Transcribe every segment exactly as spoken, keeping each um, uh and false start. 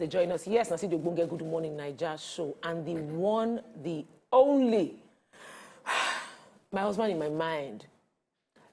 Join us. Yes, na still the Ogbonge Good Morning Naija show, and the one, the only, my husband in my mind,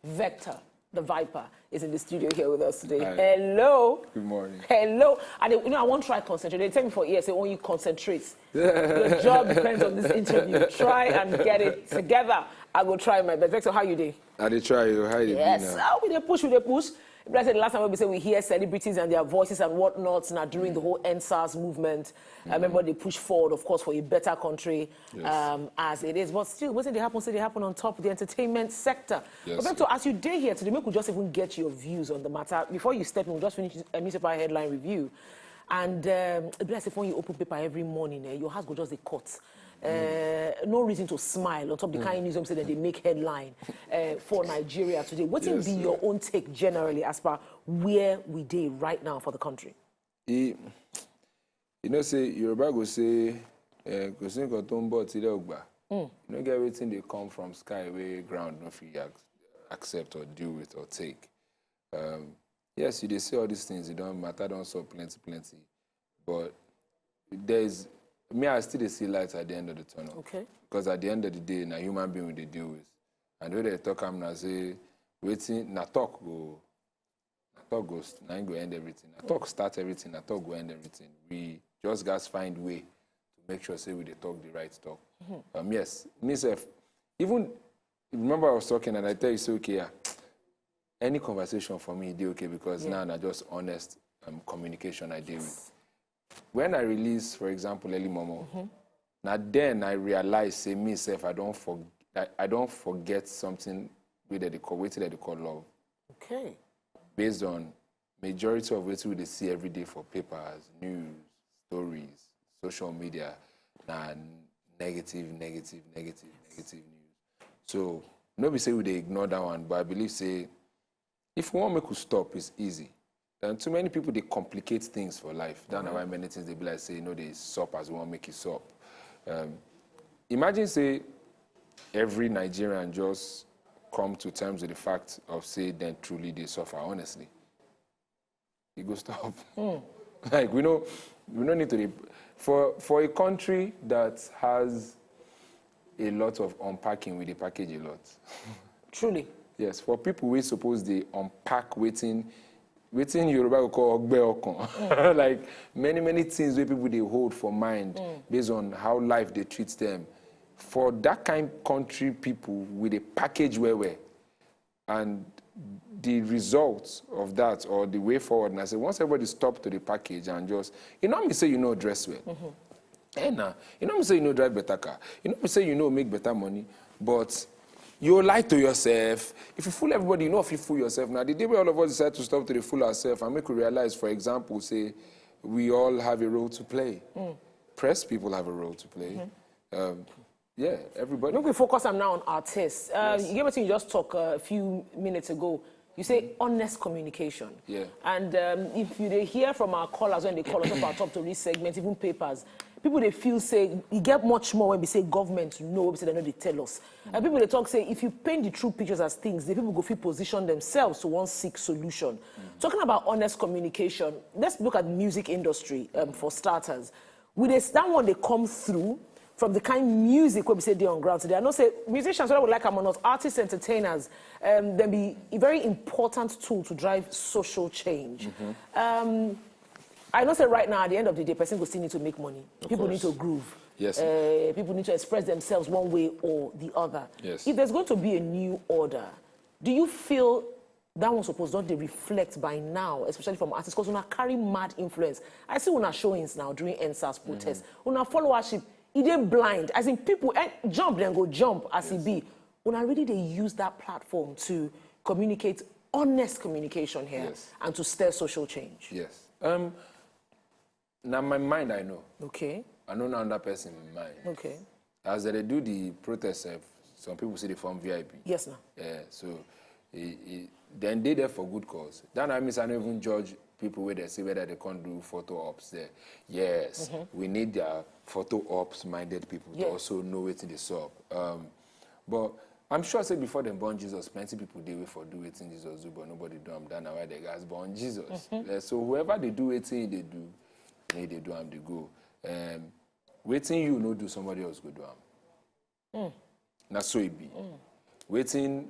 Vector, the Viper, is in the studio here with us today. Hi. Hello. Good morning. Hello. And they, you know, I won't try concentrate. They tell me for years, say, when you concentrate, your job depends on this interview. Try and get it together. I will try my best. Vector, how you doing? I dey try you. How you Yes. Be now? How we dey push, we dey push. If I say the last time we say we hear celebrities and their voices and whatnot, now during the whole N SARS movement, I remember they push forward, of course, for a better country Yes. um, as it is. But still, wetin dey happen, say they happen on top of the entertainment sector. Yes, But Vector, as you dey here today, make we just even get your views on the matter. Before you step in, we just finish a newspaper headline review. And um, e be like say when you open paper every morning, eh, your heart go just dey cut. Uh, no reason to smile on top the kind of news wey say dem dey make headline uh, for Nigeria today. Wetin Yes, be sir. Your own take generally as per where we dey right now for the country? E, you know say Yoruba go say, eh, kò sí nǹkan tó ń bọ̀ tílẹ̀ ò gbà. You no get wetin dey come from sky wey ground no fit ac- accept or deal with or take. Um, yes, you dey see all these things. You don matter don solve plenty, plenty. But there's me, I still dey see light at the end of the tunnel. Okay. Because at the end of the day, na human being we dey deal with. And when they talk am na say wetin na talk go na talk go st- na im go end everything. Na talk start everything. Na talk go end everything. We just gats find way to make sure say we dey talk the right talk. Um, yes, me sef, even remember I was talking and I tell you say okay, yeah, any conversation for me dey okay because Yeah. Now na just honest um, communication I dey with. When I release, for example, Early Momo, na then I realize say me sef I don for I, I don forget something wey dem dey call wetin dem dey call love. Okay. Based on majority of wetin we dey see every day for papers, news, stories, social media, na negative, negative, negative, negative news. So no be say we dey ignore that one, but I believe say if we wan make we stop, it's easy. And too many people dey complicate things for life. That's why many things dey be like say no dey sup as we wan make it sup. Um, imagine say every Nigerian just come to terms with the fact of say dem truly dey suffer. Honestly, e go stop. Like we no we no need to dey for for a country that has a lot of unpacking, we dey package a lot. Truly. Yes, for people wey suppose dey unpack wetin wetin Yoruba go call ogbe okan, like many many things wey people dey hold for mind based on how life dey treat them. For that kind country people, we dey package well well, and the result of that or the way forward na say once everybody stop to dey package and just e no mean say you no dress well. Eh na, e no mean say you no drive better car, e no mean say you no make better money, but you lie to yourself. If you fool everybody, you no fit fool yourself. Now the day wey all of us decide to stop to dey fool ourselves and make we realize, for example, say we all have a role to play. Press people have a role to play. Um, yeah, everybody. Make we focus am now on artists. Uh, Yes. You get wetin you just talk uh, a few minutes ago. You say honest communication. Yeah. And um, if you dey hear from our callers when they call us up our top tori segment, even papers, people dey feel say e get much more when we say government no, we say they no dey tell us. And people dey talk say if you paint the true pictures as things, the people go fit position themselves to one seek solution. Talking about honest communication, let's look at the music industry um, for starters. We dey that one dey come through from the kind music wey we say dey on ground today. I know say musicians, whether we like am or not, artists, entertainers, um, dem be a very important tool to drive social change. Um, I know say right now at the end of the day, person go still need to make money. People need Course. To groove. Yes. Uh, people need to express themselves one way or the other. Yes. If there's going to be a new order, do you feel that one suppose don dey reflect by now, especially from artists, because una carry mad influence. I see una showings now during N SARS protest. Una followership, e dey blind. As in people eh, jump, then go jump as e be. Una really dey use that platform to communicate honest communication here Yes. And to stir social change. Yes. Um, now my mind, I know. Okay. I know na another person mind. Okay. As they do the protest, eh, some people say they form V I P. Yes, now. Yeah, so e, e, then they there for good cause. That I mean, I don't even judge people where they say whether they can't do photo ops there. Yes, we need their photo ops minded people Yeah. To also know wetin dey sup. Um, but I'm sure say before dem born Jesus, plenty people dey wey for do wetin Jesus do, but nobody do am. That na why they guys born Jesus. Eh, so whoever they do wetin they do, Make they do am, they go. Um, wetin you no do, somebody else go do am. Na so e be. Wetin,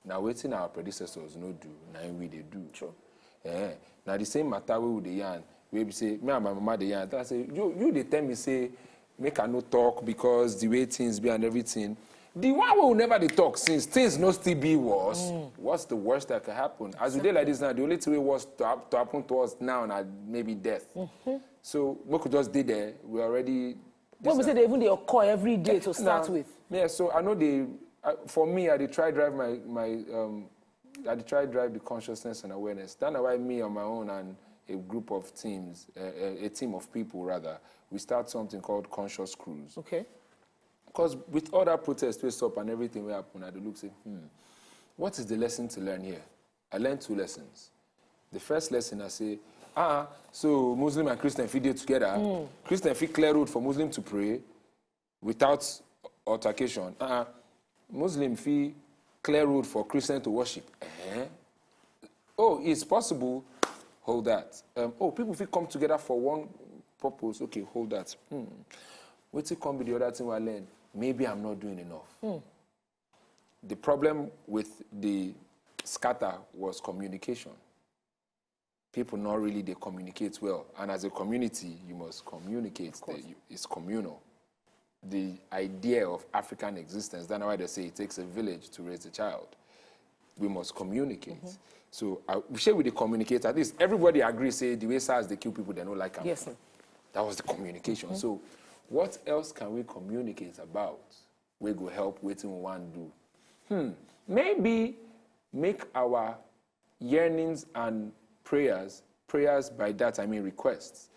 na wetin our predecessors no do, na im we dey do. True. Eh, na the same matter wey we dey yarn, wey be say, me and my mama dey yarn. I say, you, you dey tell me say, make I no talk because the way things be and everything. The one wey we never dey talk since, things no still be worse. What's the worst that can happen? As we dey like this now, the only thing wey worse to, hap- to happen to us now na maybe death. So, make we just dey there. We already When we say they even dey occur every day to start with. Yeah, so I know they, uh, for me, I dey try drive my, my, um, I dey try drive the consciousness and awareness. That's why me on my own and a group of teams, uh, a, a team of people rather, we start something called Conscious Cruise. Okay. Because with all that protest wey stop and everything wey happen, I dey look say, hmm, what is the lesson to learn here? I learned two lessons. The first lesson, I say, ah, so Muslim and Christian fit dey together. Christian fit clear road for Muslim to pray without altercation. Uh-uh. Muslim fit clear road for Christian to worship. Eh? Oh, it's possible. Hold that. Um, oh, people fit come together for one purpose. Okay, hold that. Hmm. Wetin come be the other thing I learn? Maybe I'm not doing enough. The problem with the scatter was communication. People not really dey communicate well, and as a community, you must communicate. Of course. The, you, it's communal. The idea of African existence. That's why they say it takes a village to raise a child. We must communicate. So I we share with the communicate. At least everybody agree say the way SARS dey kill people, they no like am. Yes, sir. That was the communication. So what else can we communicate about wey go help wetin we wan do? Hmm. Maybe make our yearnings and prayers, prayers by that I mean requests,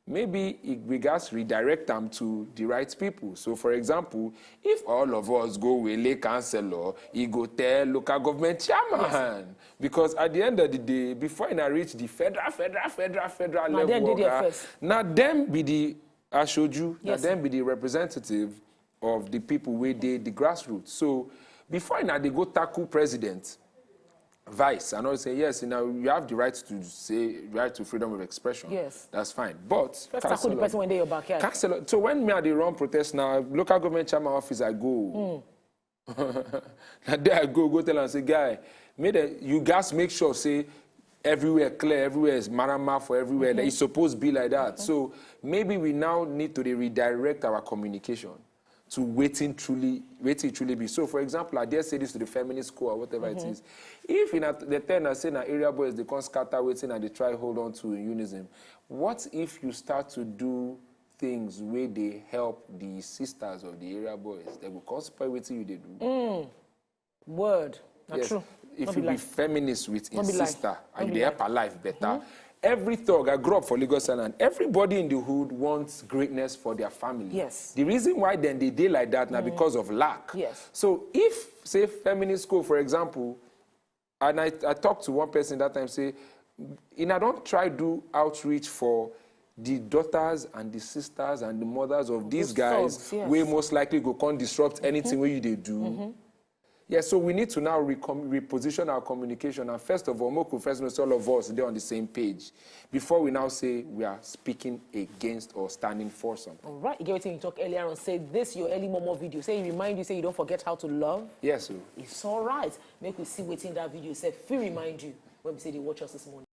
maybe e- we gats redirect am to the right people. So, for example, if all of us go wele councillor, e go tell local government chairman. Because at the end of the day, before una reach the federal, federal, federal, federal Na level, dem dey there oga, first. Na dem be the aṣojú, na Yes. dem be the representative of the people wey dey the grassroots. So before una dey go tackle president, vice, I know say yes, now you have the right to say, right to freedom of expression. Yes. That's fine. But First tackle the person wey dey your backyard. Councillor, so when me I dey run protest now, local government chairman office I go. Na there I go, go tell am say, guy, make dem, you gats make sure say everywhere clear, everywhere is marama for everywhere. Like, it's supposed to be like that. So maybe we now need to dey redirect our communication to wetin truly, wetin e truly be. So, for example, I dare say this to the feminist school or whatever it is. If in a, the ten I say na area boys dey come scatter wetin I dey try hold on to in unison, what if you start to do things wey dey help the sisters of the area boys? They go come spoil wetin you dey do. Word. Na Yes. True. If No be you be lie. Feminist with No his be lie. Sister No and you be dey lie. Help her life better, every thug, I grew up for Lagos Island, everybody in the hood wants greatness for their family. Yes. The reason why then they dey like that now because of lack. Yes. So if, say, feminist school, for example, and I, I talked to one person that time, say, and I don't try do outreach for the daughters and the sisters and the mothers of these Those guys thugs, yes. Wey most likely go come disrupt anything wey you dey do. Yeah, so we need to now recom- reposition our communication. And first of all, make we first know say all of us dey on the same page before we now say we are speaking against or standing for something. All right, you get wetin you talk earlier on. Say this your early momo video. Say e remind you say you don't forget how to love. Yes, sir. It's all right. Make we see wetin that video sef fit remind you when we say dey watch us this morning.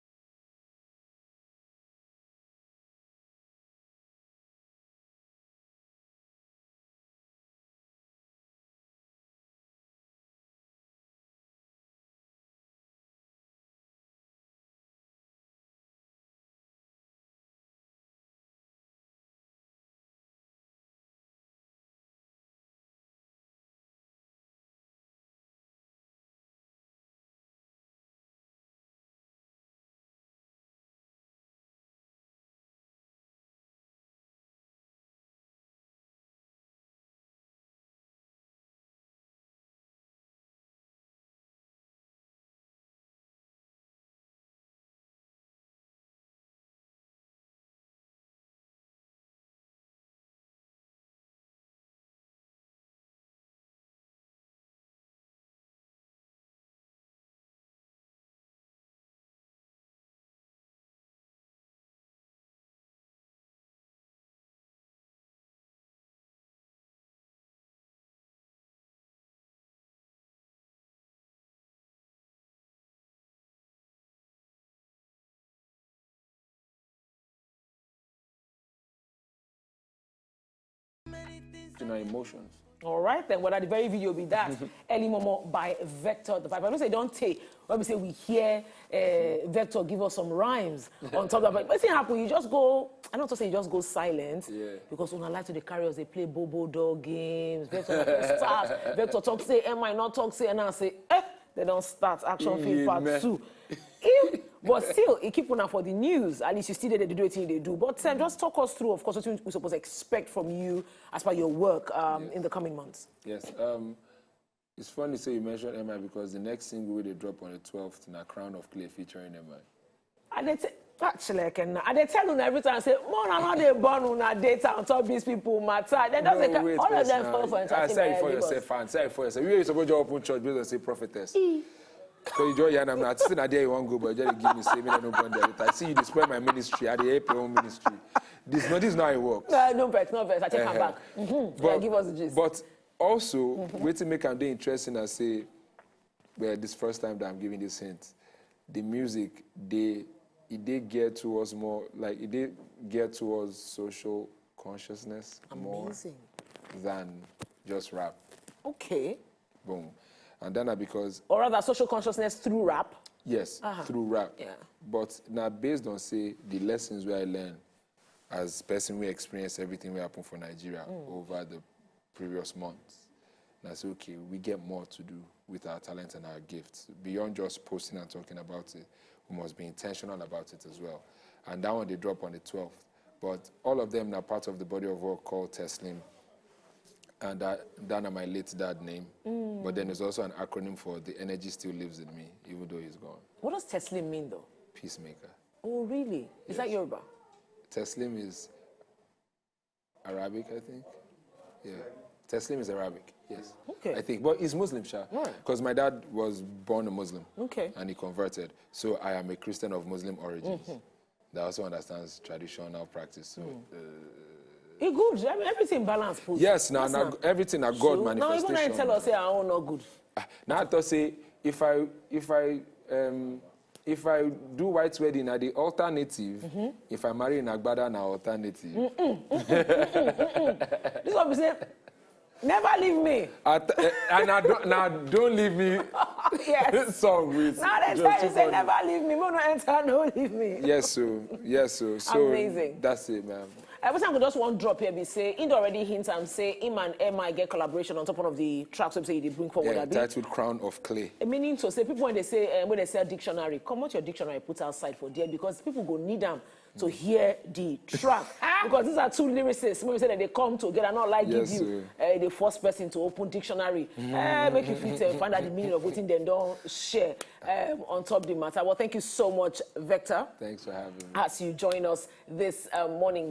in our emotions. All right, then. Well, at the very video be that. Early Momo by Vector the Viper. I know say don't take when we say we hear uh, Vector give us some rhymes on top of that. But wetin happen? You just go, I don't say you just go silent. Yeah. Because una like to dey carry us, dey play bobo dog games. Vector no fit start. Vector talk say, "Am I not talk say?" And I say, "Eh." They don't start action film Yeah, part man. two. If, but still, it keep una for the news. At least you still dey do wetin you dey do. But um, just talk us through, of course, what we suppose expect from you as per your work um, in the coming months. Yes. Um, it's funny say you mentioned M I because the next single wey dey drop on the twelfth na Crown of Clay featuring M I. I dey t- actually, I can. I dey tell una every time say, "More na not dey born una data on top these people matter." Then just No, dey ca- wait, all of wait them now. fall for Ah, entertainment. say it for Lagos. Yourself, fan. Say it for yourself. You ain't supposed to open church based on say prophetess. So you join Yanam now. I think I dare you won't go, but you just give me say me no born there. I see you destroy my ministry. I dey help your own ministry. This no, this is not how it works. No, no vex, no vex. I take am Uh-huh. back. Mm-hmm. Yeah, But- give us the gist. But also, wetin make am dey interesting, I say, well, this first time that I'm giving this hint, the music they it dey geared towards more like it dey geared towards social consciousness more Amazing. Than just rap. Okay. Boom. And then na because Or rather, social consciousness through rap. Yes, Uh-huh. Through rap. Yeah. But now based on say the lessons where I learn as person we experience everything we happen for Nigeria over the previous months. And I say, okay, we get more to do with our talents and our gifts. Beyond just posting and talking about it, we must be intentional about it as well. And that one they drop on the twelfth. But all of them are part of the body of work called Teslim. And that, that are my late dad name. But then there's also an acronym for the energy still lives in me, even though he's gone. What does Teslim mean, though? Peacemaker. Oh, really? Is that Yoruba? Teslim is Arabic, I think. Yeah. Teslim is Arabic, yes. Okay. I think. But he's Muslim, Sha. Right. Because my dad was born a Muslim. Okay. And he converted. So I am a Christian of Muslim origins. That also understands traditional practice. So, uh, It good. I mean, everything balance. Put. yes, now, now everything I got So, now even manifestation. I tell us say I own not good. Now I thought say if I if I um if I do white wedding, na the alternative. If I marry in Agbada, na alternative. This one be say, never leave me. At, eh, and I don't now don't leave me Yes. song with. Now they Joe tell you say Tufani. Never leave me. No, no enter, no leave me. Yes, so yes, so so Amazing. That's it, man. I was going just one drop here. Be say he already hint and say him and M I get collaboration on top one of the tracks. Website they bring forward. Yeah, Abi? Titled Crown of Clay. E meaning to say people when they say uh, when they sell dictionary, come out your dictionary put outside for there because people go need them to hear the track because these are two lyricists. When we say that they come together, not like Yes, give you sir. uh, the first person to open dictionary, uh, make you fit uh, find out the meaning of what they don't share um, on top the matter. Well, thank you so much, Vector. Thanks for having me. As you join us this uh, morning.